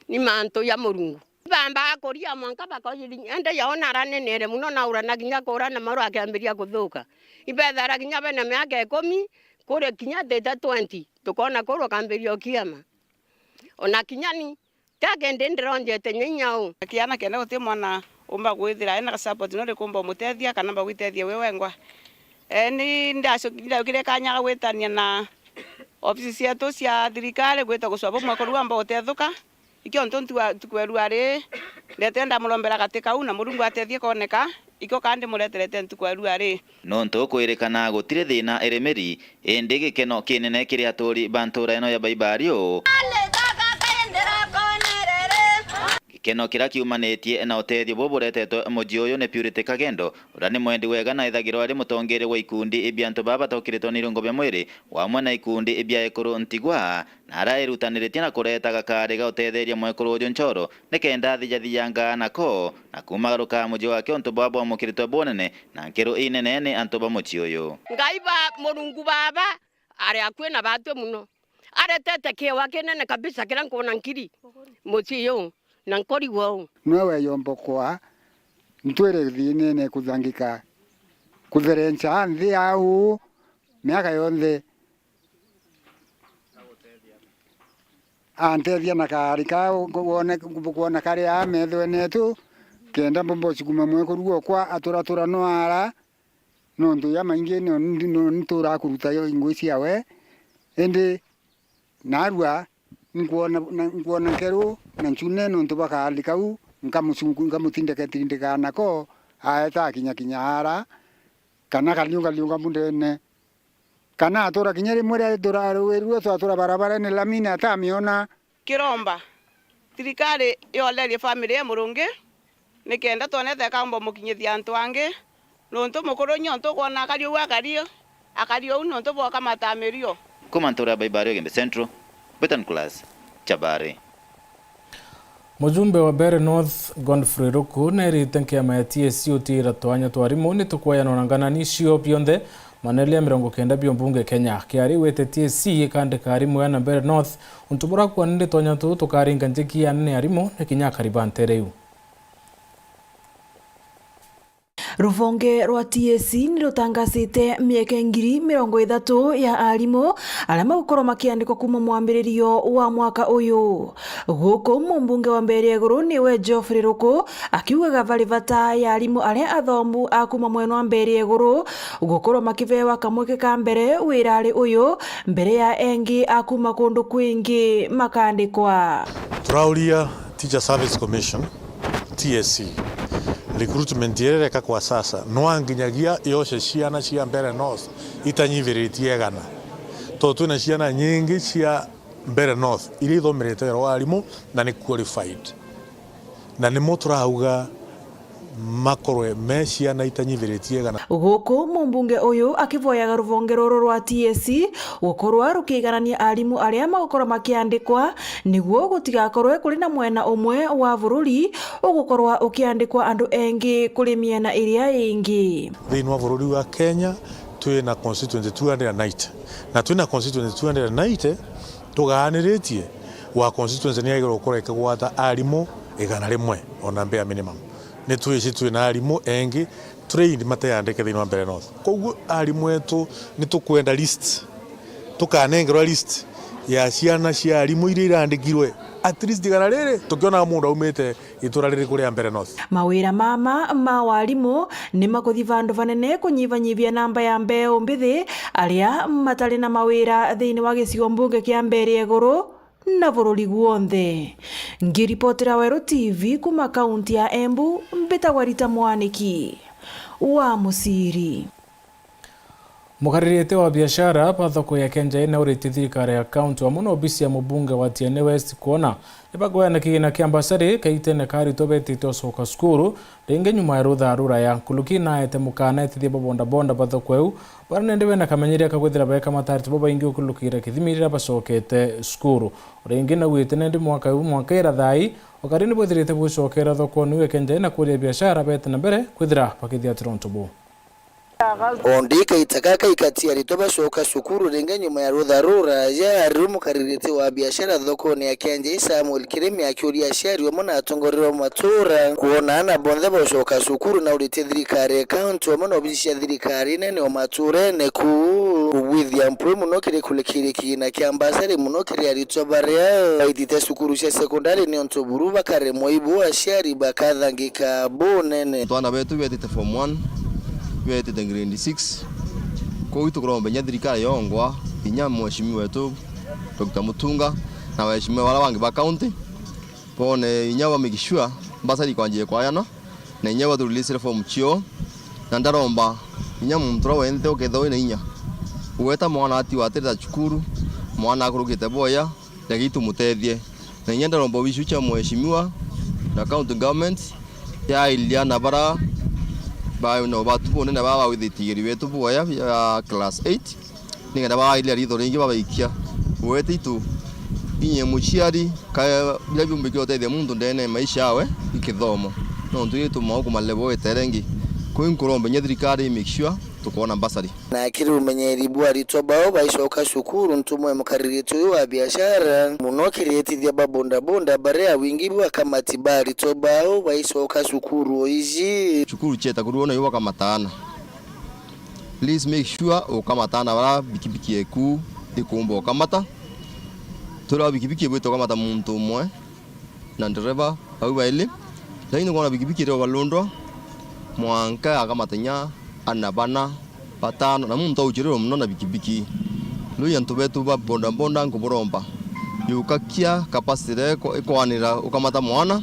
Ni mantu ja Murungu. Ibambaga kuria mwanka bakoyiri, ende yao naranenere muno, naura na kinya kuura na mauru akiambiria kuthuka. Ibethara kinya bena miaka ikumi, kuri kinya thite twenty, tukona kuru kambiria ukiama. Ona kinya ni, Tiake ndi ndironjete nyinya u. Kiana kenda guti mwana umba gwithira ena support no rikumba umutethia kana mba gwitethia we wengwa. Eeni, ndacu-, ndaukire kanya ga gwitania na ofisi cietu cia thirikari gwita gucwa bumwe kurua mba gutethuka. Ikio ntu ntuku erua ri, ndetire ndamurombera gati kau na Murungu atethie koneka, ikio kandi mureterete ntuku erua ri. Nontu kwirikana gutiri thiina iri miri, indi gikeno kinene kiri aturi ba ntuura ino ya Baibario. Gikeno kiria kiumanitie na utethio bubu buretetwe mucii uyu ni Purity Kagendo, uria ni mwendi wega na ethagirwa ari mutongeria wa ikundi bia antu baa bataukiritwe ni irungo bia mwiri, wamwe na ikundi bia ekuru ntigwa. Na araerutaniritie na kureta gakari ga utetheria mwekuru uju nchoro, nikenda athijathijanga nako, na kumagaruka muji wake untu bwa bwamukiritwe bunene, na nkeru inene ni antu ba muji uyu. Ngai ba Murungu Baba ari akui na batwi muno. Aretete kiewa kinene kabisa kiria nkwona nkiri muji uyu, na nkorigwa u. Nwe weyomba kwa ntwire thiinene kuthangika, kutherenca nthi ya uu miaka yonthe. Antethia na kaari ka wone, kwona kari aa methwene yetu, kenda mbomba ucikuma mwekuru okwa aturatura no ara, nontu ja maingi no, no nturaa kuruta yo ingui ciawe, indi narua nkwona, na, nkwona nkeru na ncune nontu bakaari kau, nkamucungu-, nkamutindika tindika nako, aeta akinya kinya ara, kana kaliunga liunga mundene. Kana atura kinya rimwe riria turarwirue twatura barabarene lami na atamiona. Kiromba thirikari yolerie family ya Murungi, nikenda twone ta ikaumba umukinyithia antu angi, nontu mukuru nyo ntukwona akari uu akari, akari uu nontu bwokamata mirio. Kuma ntura ya Baibario Gembe Central, Betan Class, Chabari. Mujumbe wa Mbeere North, Godfrey Ruku, neerite nkiama ya T S C utiira twanya twa arimu ni tukweyana na nganani cio bionthe maneria mirongo kenda bio mbunge Kenya. Kiari wete T S C ikandika arimu ya na Mbeere North, untu buria kwonire twanya tuu tukaringa njiki ya anene arimu ni kinya akari ba ntere iu. Ruvonge rwa T S C ni rutangasite mieke ngiri mirongo ithatu ya arimu aria magukorwo makiandikwa kuuma mwambiririo wa mwaka uyu. Guku mumbunge wa Mbeere ya Iguru niwe Geoffrey Ruku akiugaga bari bata ya arimu aria athomu a kuuma mwena wa Mbeere ya Iguru gukorwo makibewa kamweke ka mbere wirari uyu mbere ya engi a kuuma kundu kwingi makandikwa. Turauria Teacher Service Commission, T S C, recruitment iria ireka kwa sasa, nwa nginyagia yoce ciana cia Mbeere North itanyiviritie igana. To twina ciana nyingi cia Mbeere North iria ithomerete wira wa arimu na ni qualified. Na nimo turauga makorwe me ciana itanyiviritie igana. Guku mumbunge uyu akivoyaga ruvonge ruru rwa T S C gukorwa rukiiganania arimu aria magukorwa makiandikwa, niguo gutigakorwe kuri na mwena umwe wa bururi ugukorwa ukiandikwa andu engi kuri miena iria ingi. Thiini wa bururi wa Kenya, twina constituency two hundred and ninety, na twina constituency two hundred and ninety tugaaniritie, wa constituency ni yagirwo gukorwo ikigwata arimu igana rimwe ona bare minimum. Ni twici twina arimu engi trained mateyandike thiini wa Mbeere North. Koguo arimu etu ni tukwenda list, tukanengerwa list ya ciana cia arimu iria irandikirwe, at least igana riri, tukionaga mundu aumite itura ririku ria Mbeere North. Mawira mama ma warimu ni makuthi vandu vanene kunyivanyivia namba ya mbeu mbithi aria matari na mawira thiini wa gicigo mbunge kia Mbeere ya Iguru. na bururi gwonthe. Ngiripotera Weru T V kuma kaunti ya Embu, mbitagwa Rita Mwaniki wa Musiri. Mukaririte wa biashara ba thoko ya Kenjai nauritie thirikari ya kaunti amwe na obisi ya mubunge wa Tiene West kwona nibagoyana kigina kia mbasari kaitene ka aritwa betite ucoka cukuru ringi nyuma ya rutha ruraya. Nkuruki naete mukana etithia ba bodaboda ba thoko iu, bara nende bena kamenyeria ka kwithira bekamata aritwa babaingi ukurukira kithimi riria bacokete cukuru. Ringi naugite nende mwaka iu mwanka irathai, ukari nibwithirite bwicokera thokoni iu ya Kenjai na kuria biashara bete na mbere kwithira bakithiatira untu buu. Ondi kaita gaka ikati aritwa bacoka cukuru ringi nyuma ya rutha ruraya, ari mukaririte wa biashara thokoni ya Kenjai Samuel Kirimi akiuria aciari amwe na atongoria ba matura kwona ana bonthe bacoka cukuru, na uritie thirikari ya kaunti amwe na obisi cia thirikari nene o maturene kuu kubwithia mpwi muno kiri kurikiria kigina kia mbasari muno kiri aritwa baria baitite cukuru cia sekondari, niontu buru bakaremwa ibu aciari bakathangika bunene. Twana betu betite form one, betite grade six. Kuu itukuromba inya thirikari yongwa, inya mheshimiwa wetu Doctor Mutunga, na waheshimiwa bara bangi ba county, bone inya ba make sure mbasari ikwanjia kwayana, na inya batu release form cio, na ndaromba inya muntu uria wenthe ukethirwa wina inya, ugweta mwana atiwa atirita cukuru, mwana akurukite boya, reke itumutethie. Na inya ndaromba obici cia mheshimiwa na county government yailia na bara ba, no batu bunene baba withitie igeri wetu boya ya class eight, nikenda bagairia ritho ringi babaikia. Gwete itu, inye muciari, ka biria biumbikire utethia muntu ndene ya maisha yawe, i kithomo. Nontu ituma uku malebo etere ingi. Kwi nkuromba inya thirikari i make sure tukoona mbasari. Na akiri umenyeri bwa aritwa bao baicoka cukuru, ntumwa ya mukaririte uyu wa biashara, muno kiri etithia ba bodaboda, baria wingi bwa akamati ba aritwa bao baicoka cukuru o iji. Cukuru cieta kurua na iu bakamataana. Please make sure ukamata na bara bikibiki eku ikumba ukamata. Turi bikibiki ibwite ukamata muntu umwe na ndereba bau baili. Lakini kwona bikibiki iri overloadwa, mwanka akamata inya ana bana, batano, na muntu auchirirwe muno na bikibiki. Riu antu betu ba bodaboda nkuburomba, yukakia capacity iria iko-, ikwanira ukamata mwana,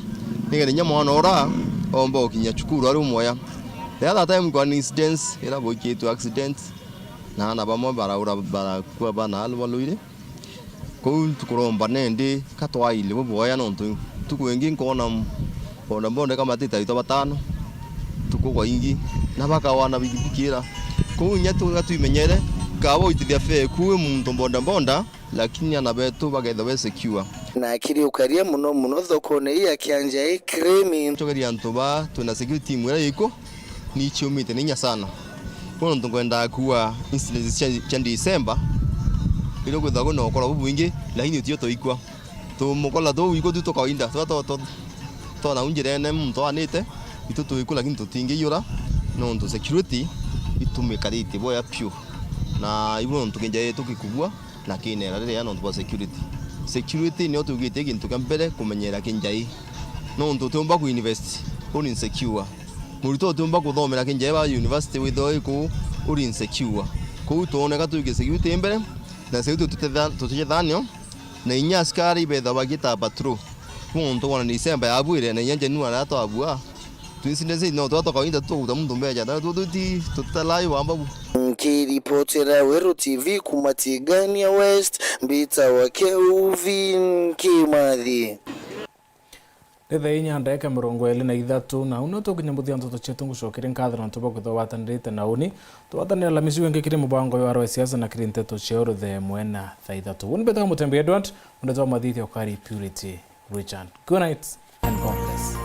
nikenda inya mwana ura omba ukinya cukuru ari umwea. The other time kwina incidents ira bwikitwe accident, na ana bamwe baraura, barakua bana alu baluire. Kou tukuromba nendi ka twaile buboya, nontu ntuku ingi nkoona bodaboda ikamatite aritwa batano ntuku kwa ingi, na bakawa na bikibiki ira. Kou inya tu-, ka twimenyere, kaba uitithia fare ku wi muntu bodaboda, lakini ana betu bakethirwa be secure. Na akiri ukaria muno muno thokone ii ya Kianjai Krimi. Ncokeria antu ba twina security team iria iku, ni ciumite na inya sana. Bono nontu nkwendaa kuua incidents cia, cia December, iria kwithagwa kwina ukora bubwingi, lakini utio tuikua. Tumukola tuu wiko tu twa kawaida, twa, twa, twa, twa nau njirene muntu anite, itu tuikua lakini tutingiiyura, nontu security itumikaritie boya piu. Na ibu nontu kinjai tukikubua, na kinera riria nontu bwa security. Security nio tugitie gintu kia mbere kumenyera kinjai. Nontu utiumba ku invest uri insecure. Muritwa utiumba kuthomera kinjai ba university withirwa iku uri insecure. Kou twoneka tuikie security mbere, na security tutitha-, tutithanio, na inya askari ibetha bagita patrol. Muntu wona December yabwire, na inya January atwabua. Twincidence no twa twa kawaida tu tukuruta muntu mbeca, na tu tuti tutalai wamba bu. Nkiripotera Weru T V kuma Tigania West, mbitagwa Kelvin Kimathi. Ni thaa inya ndagika mirongo iri na ithatu, na uu nio tukinya muthia nteto cietu. Ngucokeria nkatho nontu bwa kwithirwa watanirite na uni. Twatanire Alamisi wingi kiri mubango jwa Arua Siasa na kiri nteto cia uruthe mwena thaa ithatu. Uni mbitagwa Mutembi Edward, undetwa mathithia ukari Purity Richard. Good night and God bless.